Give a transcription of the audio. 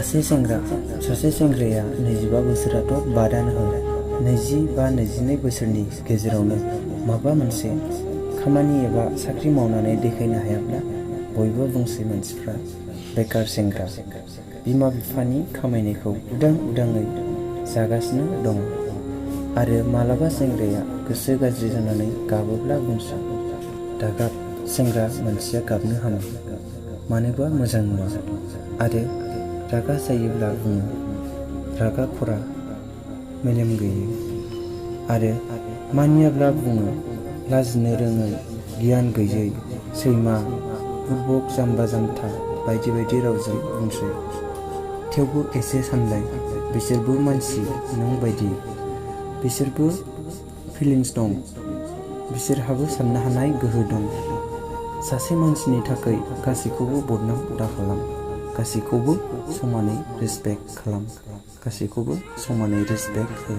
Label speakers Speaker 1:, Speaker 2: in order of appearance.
Speaker 1: सासे सेंग्राया 25 बोसोराथ' बादानो हो 20 बा 22 बोसोरनि गेजेरावनो माबा मोनसे खामानि एबा साख्रि मावनानै देखायनो हायाब्ला बयबो बुंसै मानसिफ्रा बेकार सेंग्रा। बिमा बिफानि खामायनायखौ उदाङै जागासिनो दं। आरो मालाबा सेंग्राया गोसो गाज्रि जानानै गाबोब्ला बुंसै दागाब सेंग्रा मानसिया गाबनो हामा मानोबा मोजां नङा। आरो रागा जायोब्ला बुङो रागा खरा मेलेम गैयै। आरो मानियाब्ला बुङो लाजिनो रोङै गियान गैयै सैमा बुरबक जाम्बा जाम्था बायदि बायदि रावजों बुंसै। थेवबो एसे सानलाय बिसोरबो मानसि नों बायदि। बिसोरबो फिलिंस दं। बिसोरहाबो साननो हानाय गोहो दं। सासे मानसिनि थाखाय गासैखौबो बदनाम दाखालाम। गासैखौबो समानै रेसपेक्ट खालाम। गासैखौबो समानै रेसपेक्ट हो।